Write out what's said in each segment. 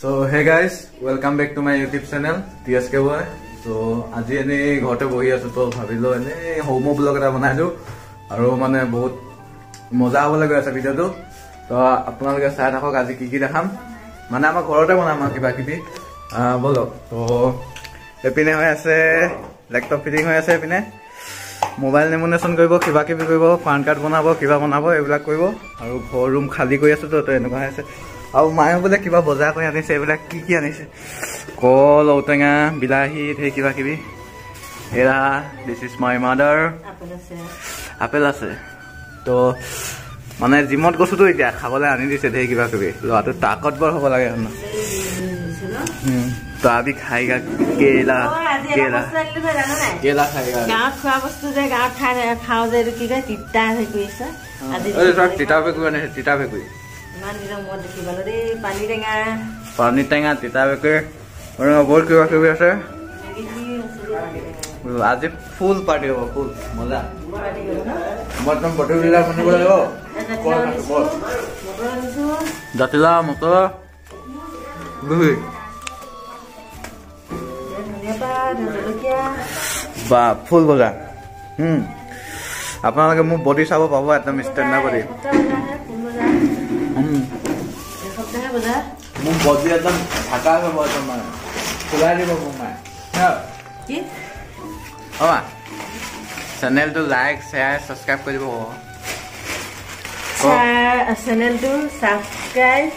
So hey guys, welcome back to my YouTube channel TSK Boy. So আজি এনেই ঘৰতে বহি আছো, তো ভাবিলো এনেই হোম ব্লগ এটা বনাই দিওঁ আৰু মানে বহুত মজা হ'বলৈ গৈ আছে ভিডিঅ'টো। তো আপোনালোকে চাই থাকক আজি কি কি দেখাম, মানে আমাৰ ঘৰতে বনাম আৰু কিবা কিবি। ব'লক। তো এইপিনে হৈ আছে লেপটপ ফিটিং হৈ আছে, এইপিনে মোবাইল নেমুনেশ্যন কৰিব, কিবা কিবি কৰিব, পান কাৰ্ড বনাব, কিবা বনাব, এইবিলাক কৰিব। আৰু ঘৰ ৰুম খালী কৰি আছো, তো এনেকুৱা হৈ আছে। আৰু মায়ে বোলে কিবা বজাৰ কৰি আনিছে, এইবিলাক কি কি আনিছে, কল, ঔটেঙা, বিলাহী, ধেৰ কিবা কিবি। এৰা this is my mother. Apple আছে। তো মানে জিমত গৈছোতো, এতিয়া খাবলৈ আনি দিছে ধেৰ কিবা কিবি। ল'ৰাটো তাকতবৰ হ'ব লাগে। তো আবি খাইগা কেলা কেলা কেলা খাইগা। গাঁৱত খোৱা বস্তু যে গাঁৱত খাই খাওঁ যে, এইটো কি কয়, তিতা ভেকুৰী আছে। তিতা ভেকুৰী আনিছে, তিতা ভেকুৰী ইমান দিনৰ মূৰত দেখি পালো দেই। পানী টেঙা, পানী টেঙা, তিতা ভেকুৰী আৰু বহুত কিবা কিবি আছে। আজি ফুল পাৰ্টি হ'ব, ফুল মজা। একদম বটলবিলাক বনাব লাগিব, জাতিলাও, মটৰ, বা ফুল বজাৰ। আপোনালোকে মোৰ বডি চাব পাব, একদম ষ্টেণ্ডাৰ্ড বডি। মোৰ বডি একদম ঢাকা হ'ব, একদম মানে খোলাই দিব মোক মায়ে। অ মা, চেনেলটো লাইক, শ্বেয়াৰ, ছাবস্ক্ৰাইব কৰি দিব। চেনেলটো subscribe,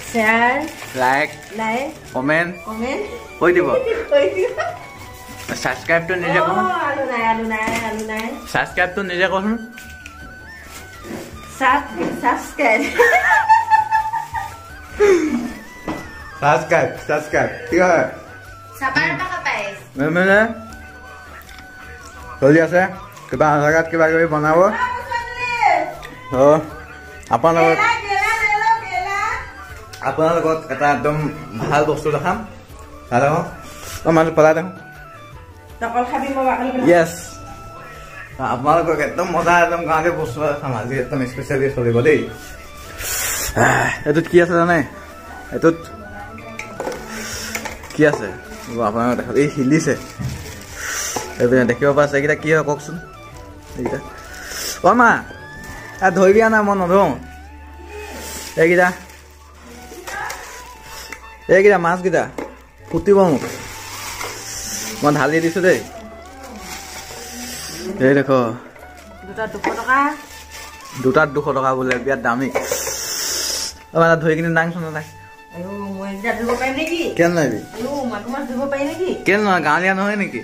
share, like, like, comment comment কৰি দিব। ছাবস্ক্ৰাইবটো নিজে কৰচোন। আলু নাই, আলু নাই, আলু নাই। ছাবস্ক্ৰাইবটো নিজে কৰচোন। Subscribe, subscribe, subscribe. ঠিক আছে, চলি আছে কিবা জেগাত কিবা কিবি বনাব। আপোনালোকক এটা একদম ভাল বস্তু দেখাম। চাই থাকক। অ মানুহ পেলাই দেখোন। য়েছ, আপোনালোকক একদম মজা একদম গাঁৱলীয়া বস্তু দেখাম আজি, একদম স্পেচিয়েলি চলিব দেই। এইটোত কি আছে জানে? এইটোত কি আছে আপোনালোকক দেখাম। এই হিলিছে, এইপিনে দেখিব পাইছে। এইকেইটা কি হয় কওকচোন? এইকেইটা অ মা ধৰিবি আনা, মই নধৰো। এইকেইটা, এইকেইটা মাছকেইটা ফুটিব মোক, মই ঢালি দিছো দেই। এই দেখ, দুটাত 200 টকা বোলে, বিৰাট দামী। মানে ধৰি কিনে দাংচোন নাই। কেলে নোৱাৰিবি? কেলে নহয়, গাঁৱলীয়া নহয় নেকি?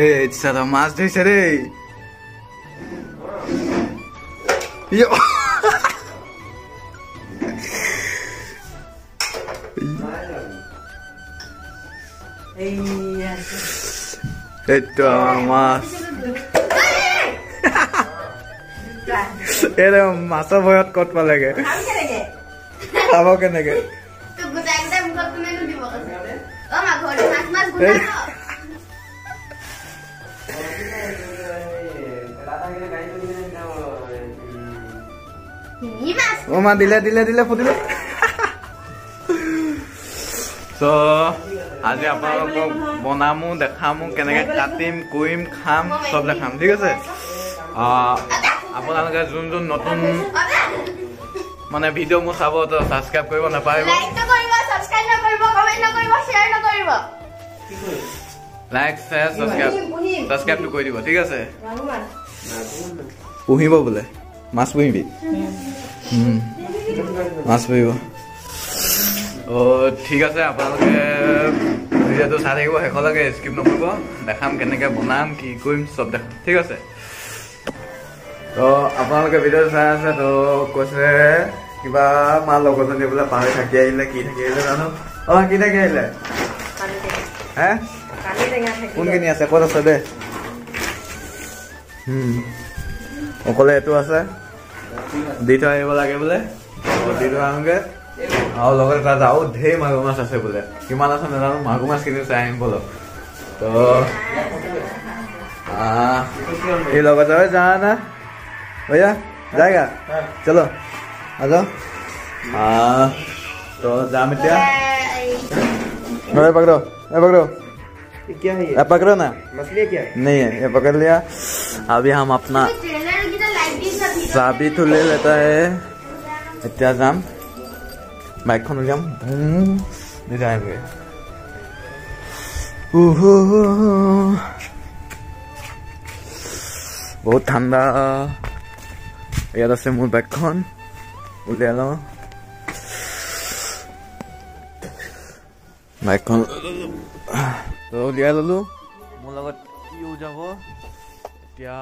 এই মাছ ধৰিছে দেই। এইটো মাছ, এই মাছৰ ভয়ত ক'ত পালেগে, খাব কেনেকে? অ মা, দিলে দিলে দিলে, ফুটিলে। চ' আজি আপোনালোকক বনামো, দেখামো, কেনেকে কাটিম, কৰিম, খাম, চব দেখাম, ঠিক আছে? আপোনালোকে যোন যোন নতুন মানে ভিডিঅ' মোৰ চাব, তো ছাবস্ক্ৰাইব কৰিব নাপাহৰিব। লাইক, শ্বেয়াৰ, ছাবস্ক্ৰাইব, ছাবস্ক্ৰাইবটো কৰি দিব, ঠিক আছে? পুহিব বোলে, মাছ পুহিবি? মাছ পুহিব। অ' ঠিক আছে, আপোনালোকে ভিডিঅ'টো চাই থাকিব শেষলৈকে, স্কিপ নকৰিব। দেখাম কেনেকৈ বনাম, কি কৰিম, চব দেখাম, ঠিক আছে? তো আপোনালোকে ভিডিঅ'টো চাই আছে, তো কৈছে কিবা মা লগৰজনী বোলে পাহৰি থাকি আহিলে, কি থাকি আহিলে জানো? অ কি থাকি আহিলে? হে, কোনখিনি আছে, ক'ত আছে দে? অকলে এইটো আছে, দি থৈ আহিব লাগে বোলে, দি থৈ আহোঁগে। আৰু লগতে তাত আৰু ঢেৰ মাগুৰ মাছ আছে বোলে, কিমান আছে নাজানো, মাগুৰ মাছখিনি চাই আহিম ব'লক। তো এই লগত যাবা না भैया, जाएगा? चलो आ जाओ। তো যাম এতিয়া। पकड़ो पकड़ो, क्या है ये? पकड़ो ना, मछली है क्या? नहीं है, ये पकड़ लिया। अभी हम अपना चाबी तो ले लेता है। এতিয়া যাম, বাইকখন উলিয়াম, যামগৈ। বহুত ঠাণ্ডা। ইয়াত আছে মোৰ বাইকখন, উলিয়াই লওঁ বাইকখন। তো উলিয়াই ললো, মোৰ লগত ইও যাব। এতিয়া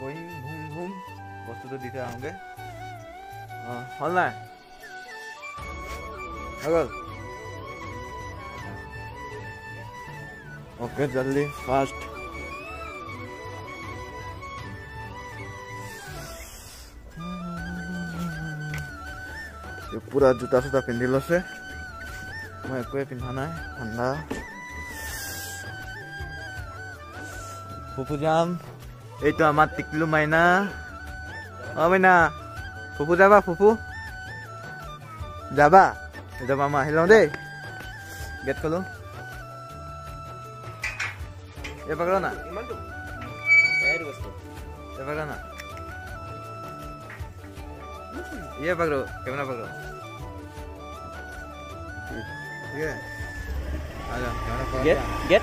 গয়িং ঘুম ঘুম, বস্তুটো দি থৈ আহোঁগৈ। অঁ, হ'ল নাই? হৈ গ'ল। অ'কে, জলদি ফাষ্ট। পুৰা জোতা চোতা পিন্ধি লৈছে, মই একোৱে পিন্ধা নাই, ঠাণ্ডা। ফুফু যাম। এইটো আমাৰ টিকলু মাইনা। অ মাইনা, ফুফু যাবা? ফুফু যাবা? যাবা, মই আহি লওঁ দেই। গেট খোলো। এই পকড়ো না, ये पकड़ो ना, ये पकड़ो, कैमरा पकड़ो। ठीक है, आ जाओ, कैमरा पकड़ो। Get get.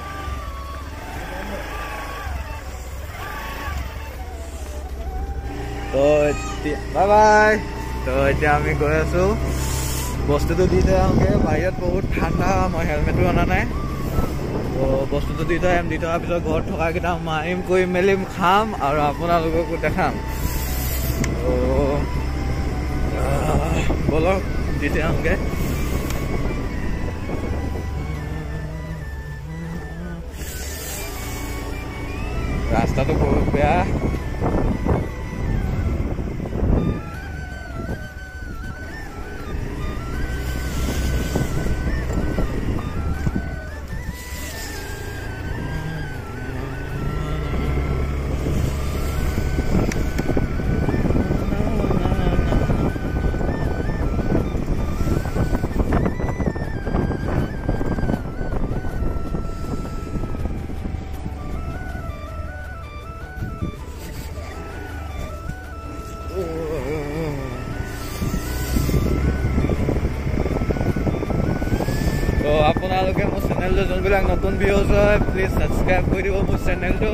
তো বাই বাই। তো এতিয়া আমি গৈ আছো, বস্তুটো দি থৈ আহোঁগৈ। বাহিৰত বহুত ঠাণ্ডা, মই হেলমেটো অনা নাই। তো বস্তুটো দি থৈ আহিম, দি থোৱাৰ পিছত ঘৰত থকাকেইটা মাৰিম, কৰি মেলিম, খাম আৰু আপোনালোককো দেখাম। তো ব'লক, দি থৈ আহোঁগৈ। ৰাস্তাটো বহুত বেয়া। তো আপোনালোকে মোৰ চেনেলটো যোনবিলাক নতুন ভিউজ হয়, প্লিজ ছাবস্ক্ৰাইব কৰি দিব মোৰ চেনেলটো,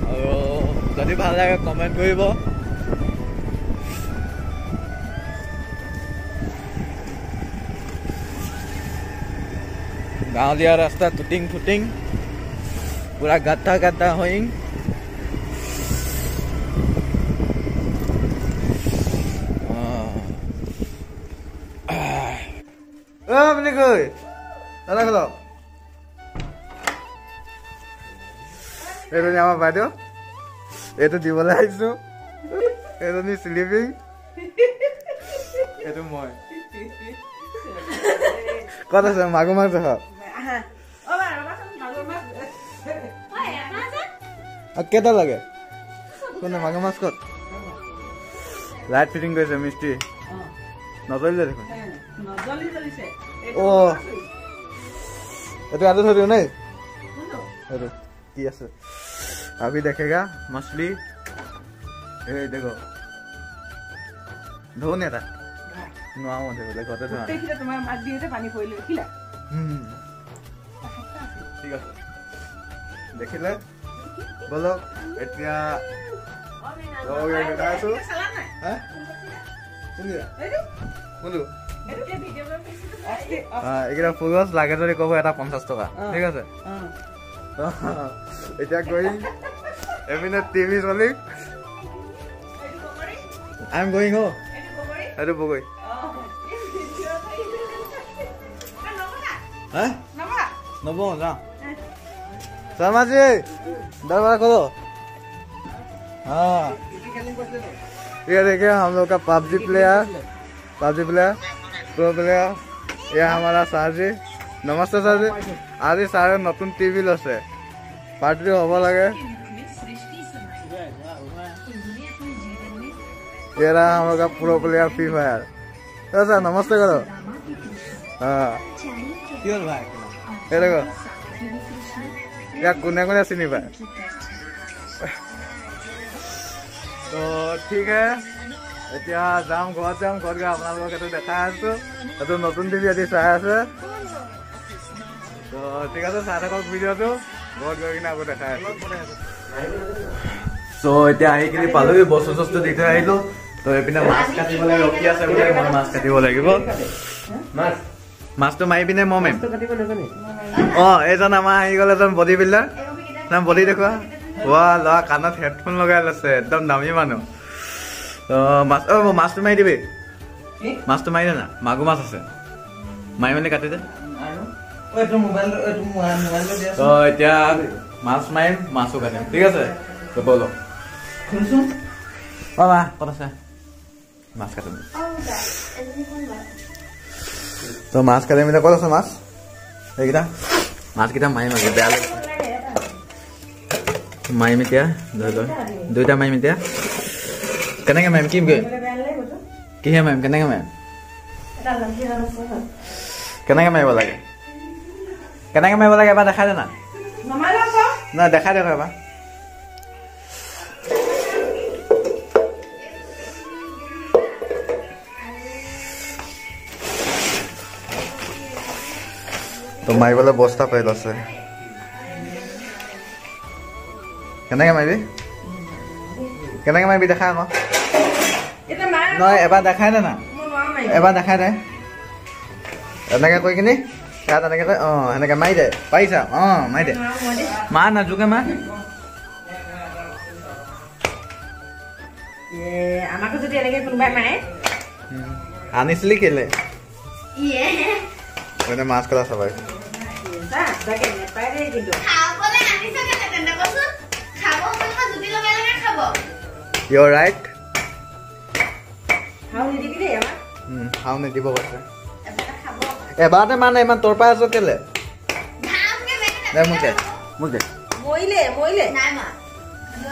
আৰু যদি ভাল লাগে কমেণ্ট কৰিব। গাঁৱলীয়া ৰাস্তা, টুটিং ফুটিং, পুৰা গাদ্ধা গাদ্ধা হৈং। আপুনি কই দাদা খোলক। এইজনী আমাৰ বাইদেউ, এইটো দিবলৈ আহিছো। এইজনী শ্লিপিং, এইটো মই। ক'ত আছে মাগুৰ মাছ? দেখাওক কেইটা লাগে। কোনে মাগুৰ মাছ ক'ত? লাইট ফিটিং কৰিছে মিস্ত্ৰী, নজ্বলিলে দেখোন। অ' এইটো ইয়াতে থৈ দিওঁ নেই? এইটো কি আছে अभी देखेगा मछली। এই দেখো, ধো নে এটা নোৱাৰো ধুবলৈ, ঘৰতে ধোৱা। ঠিক আছে, দেখিলে বলক। এতিয়া আছো কোনটো? এইকেইটা ফুলগছ লাগে যদি ক'ব, এটা 50 টকা। ঠিক আছে, এতিয়া গৈ এইপিনে টিভি চলি। I am going. हो এইটো বগৰী। হা নব যাওঁ। শৰ্মাজী दरबार खोलो। हाँ ये देखिए हम लोग का PUBG player, PUBG player, pro player. ये हमारा सर जी। नमस्ते सर जी। আজি ছাৰে নতুন টিভি লৈছে, পাৰ্টি হ'ব লাগে। ये रहा हम लोग का प्रो प्लेयर फ्री फायर। আচ্ছা নমস্তে কৰো। কি হ'ল ভাই? এই দেখো, ইয়াক কোনে কোনে চিনি পায়? তো ঠিক হে, এতিয়া যাম ঘৰত, যাম ঘৰত গৈ আপোনালোকক এইটো দেখাই আছো। এইটো নতুন টিভি আজি চাই আছে। তো ঠিক আছে, চাই থাকক ভিডিঅ'টো, ঘৰত গৈ কিনে আকৌ দেখাই আছো। চ' এতিয়া আহি কিনি পালোহি, বস্তু চস্তু দি থৈ আহিলো। তো এইপিনে মাছ কাটিব লাগে, ৰখি আছে বোলে, মই মাছ কাটিব লাগিব। মাছটো মাৰি পিনে মই মাৰিম। অঁ, এইজন আমাৰ আহি গ'ল এজন বডি বিল্ডাৰ। নাম বডি দেখুওৱা। ৱা, ল'ৰা কাণত হেডফোন লগাই লৈছে, একদম দামী মানুহ। মাছ, অ' মাছটো মাৰি দিবি, মাছটো মাৰি দে না, মাগুৰ মাছ আছে, মাৰি মেলি কাটি দে। তো এতিয়া মাছ মাৰিম, মাছো কাটিম, ঠিক আছে? তো ব'লক। অ মা ক'ত আছে? মাছ কাটিম। তো মাছ কাটিম এতিয়া। ক'ত আছে মাছ? এইকেইটা মাছকেইটা মাৰিম আজি, বেয়া লাগিছে। মাৰিম এতিয়া, ধৰি লয় দুইটা মাৰিম এতিয়া। কেনেকে মাৰিম? কি কিহে মাৰিম? কেনেকে মাৰিম? কেনেকে মাৰিব লাগে? কেনেকে মাৰিব লাগে এবাৰ দেখাই দে না। নহয়, দেখাই দিয়ক এবাৰ। তো মাৰিবলৈ বস্তা পাই লৈছে। কেনেকে মাৰিবি? কেনেকে মাৰিবি দেখা আকৌ। নহয়, এবাৰ দেখাই দে না, এবাৰ দেখাই দে। এনেকে কৈ কিনি তাত এনেকে কৈ, অঁ সেনেকে মাৰি দে, পাৰিছা? অঁ মাৰি দে। মা নাজোকে মা। আনিছিলি কেলে? মাছ কটা চাবাই। You're right. খাওঁ নিদিব কৈছে। এবাৰতে মানে ইমান তোৰ পাই আছ কেলে? দে মোক দে, মোক দে। মৰিলে, মৰিলে।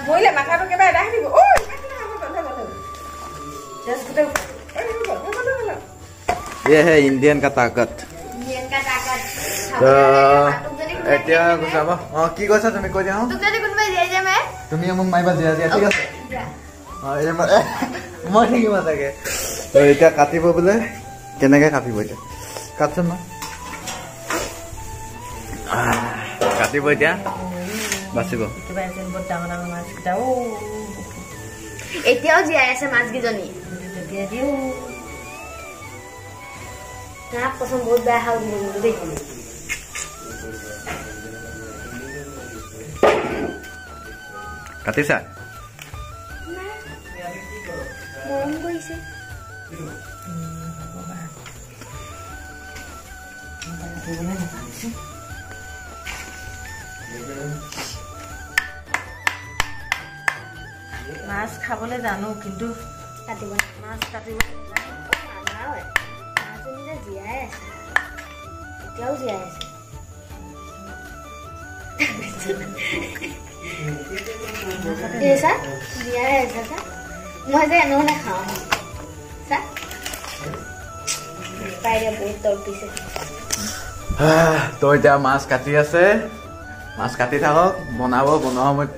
মৰিলে, মাথাটো কিবা এটা দিব। ঐ, ये है इंडियन का ताकत। এতিয়া গুচাব। অ কি কৈছা তুমি? কৈ দিয়া। তুমি মোক মাৰিবা জীয়া জীয়া, ঠিক আছে? মই থাকিম চাগে। তো এতিয়া কাটিব বোলে, কেনেকে কাটিব এতিয়া? কাটচোন মা। কাটিব এতিয়া, বাচিব। এতিয়াও জীয়াই আছে মাছকেইজনী। প্ৰথম বহুত বেয়া খাওঁ কিন্তু দেই। কাটিছা? মৰম কৰিছে। মাছ খাবলৈ জানো কিন্তু কাটিব, মাছ কাটিব নাজানো। মাছজনী যে জীয়াই আছে, এতিয়াও জীয়াই আছে। জীয়াই আছে চা। মই যে এনেও নাখাওঁ চা, পাই বহুত তৰপিছে। তো এতিয়া মাছ কাটি আছে, মাছ কাটি থাকক, বনাব। বনোৱা সময়ত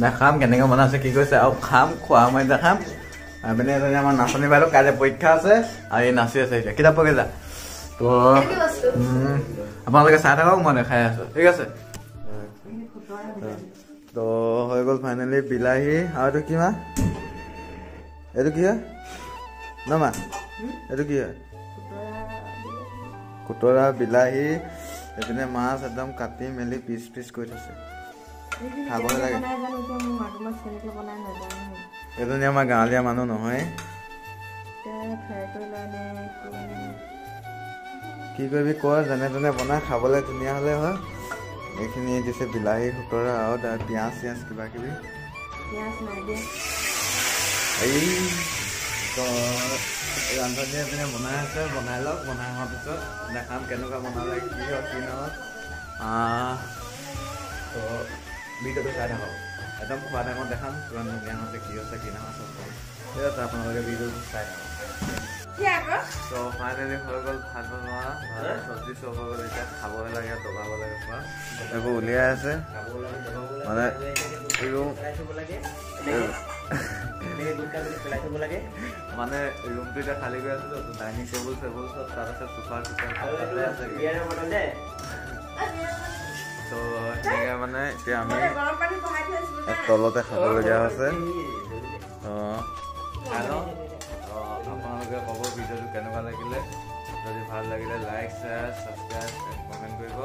দেখাম কেনেকৈ বনাইছে, কি কৰিছে, আৰু খাম, খোৱা সময়ত দেখাম। আৰু পিনে এজনী আমাৰ নাচনী বাইদেউ, কাইলৈ পৰীক্ষা আছে আৰু এই নাচি আছে এতিয়া, কিতাপ পঢ়ি যা। তো আপোনালোকে চাই থাকক, মই দেখাই আছো, ঠিক আছে? তো হৈ গ'ল ফাইনেলি বিলাহী। আৰু এইটো কি মা? এইটো কি হয় ন মা? এইটো কি হয়? খুতৰা, বিলাহী, এইপিনে মাছ একদম কাটি মেলি পিচ পিচ কৰি থৈছে, খাবলৈ লাগে। এজনী আমাৰ গাঁৱলীয়া মানুহ নহয়, কি কৰিবি ক, যেনে তেনে বনাই খাবলৈ ধুনীয়া হ'লে হয়। এইখিনি দিছে বিলাহী, খুতৰা আৰু তাৰ পিঁয়াজ চিয়াজ কিবা কিবি। এই ৰান্ধনীয়ে এইপিনে বনাই আছে, বনাই লওক। বনাই হোৱাৰ পিছত দেখাম কেনেকুৱা বনালে, কি হয় কি নহয়। তো ভিডিঅ'টো চাই থাকক, একদম খোৱা টাইমত দেখাম কিমান ধুনীয়া হৈছে, কি হৈছে কি নহয় চব। ঠিক আছে, আপোনালোকে ভিডিঅ'টো চাই থাকক। তো ফাইনেলি হৈ গ'ল ভাত বনোৱা, চব্জি চব হৈ গ'ল, এতিয়া খাবহে লাগে, দবাব লাগে। পুৰা এইবোৰ উলিয়াই আছে, মানে মানে ৰুমটো এতিয়া খালী কৰি আছো, ডাইনিং টেবুল চেবুল চব তাত আছে, চোফা চোফা তাতে আছে। তো সেনেকে মানে এতিয়া আমি তলতে খাবলগীয়া হৈছে। আপোনালোকে ক'ব ভিডিঅ'টো কেনেকুৱা লাগিলে, যদি ভাল লাগিলে লাইক, শ্বেয়াৰ, ছাবস্ক্ৰাইব, কমেণ্ট কৰিব।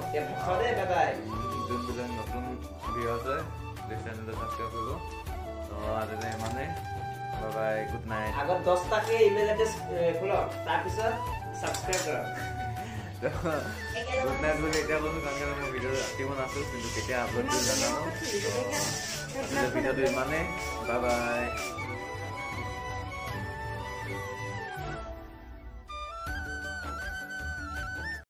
যোনবিলাক নতুন ভিডিঅ' আছে প্লিজ চেনেলটো ছাবস্ক্ৰাইব কৰিব। তো আজিলৈ ইমানেই, বাই বাই, গুড নাইট। আগত 10টাকে ইমেইল এড্ৰেছ খোলক, তাৰপিছত ছাবস্ক্ৰাইব কৰক। গুড নাইট বুলি এতিয়া কৈছোঁ কাৰণ কেলৈ মই ভিডিঅ'টো ৰাতি বনাইছোঁ, কিন্তু কেতিয়া আপলোড কৰিম নাজানো। ভিডিঅ'টো ইমানেই, বাই বাই।